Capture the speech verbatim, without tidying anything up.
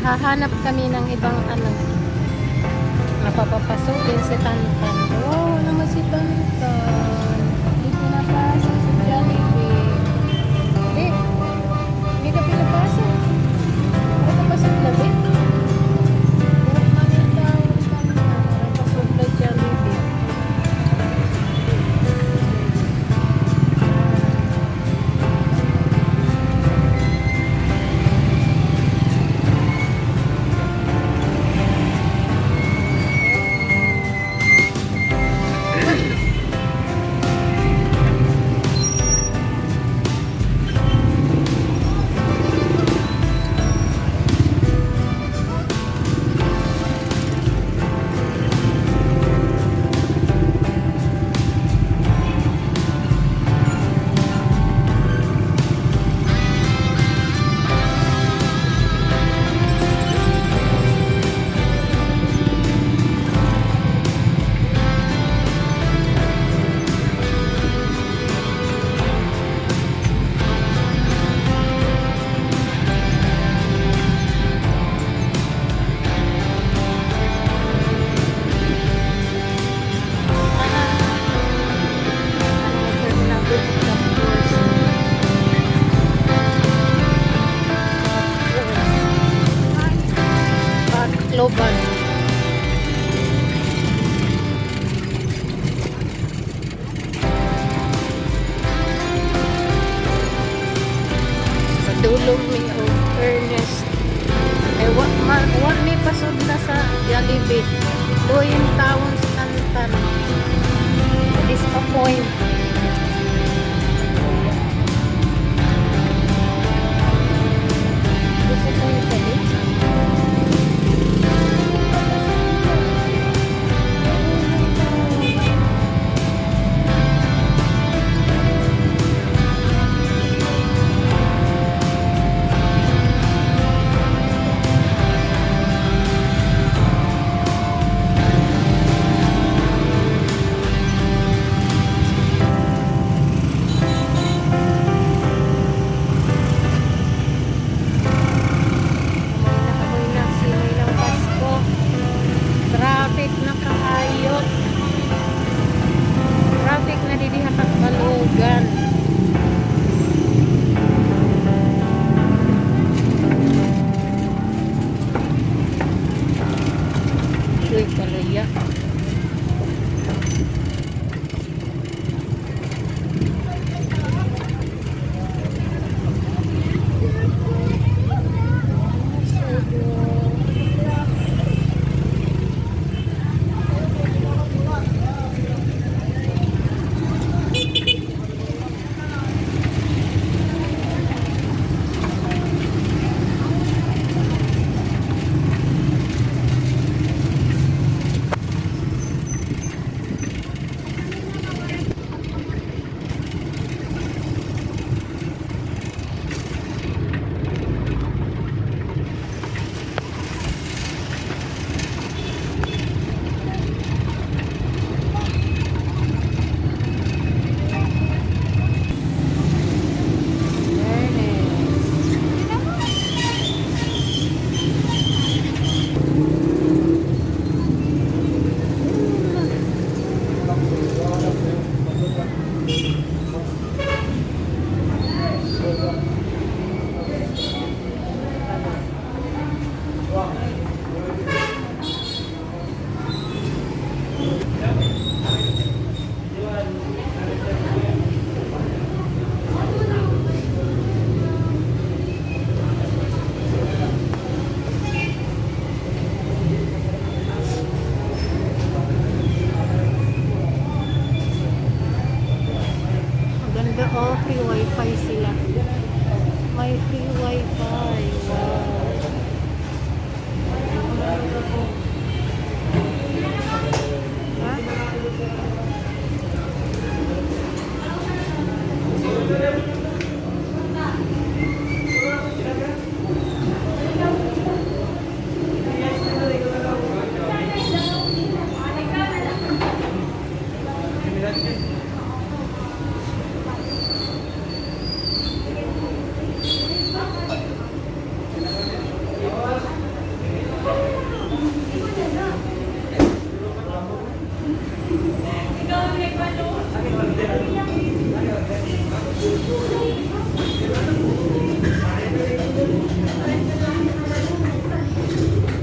Hahanap kami ng ibang ano, mapapapasukin si Tantan. Wow, naman si Tantan. Hindi pinapasok sa Jollibee. Hindi. Hindi ka pinapasok. Ano ka pasok na, be? Pero kami tao, Tantan, pasok na Jollibee. Tacloban. Padulong mi og Ernest. Ay, wa, ma, wa mi pasod na sa Jollibee. Luoy in tawon sa Tantan. Disappoint. Disappointed, eh. Amoy na, amoy na simoy ng Pasko. Traffic na kaayo. Traffic na didi ha Catbalogan. Uy, kalaya. Maganda, oh, free wifi sila. May free wifi. Wow. Ha? Ikaw ang nagbalot.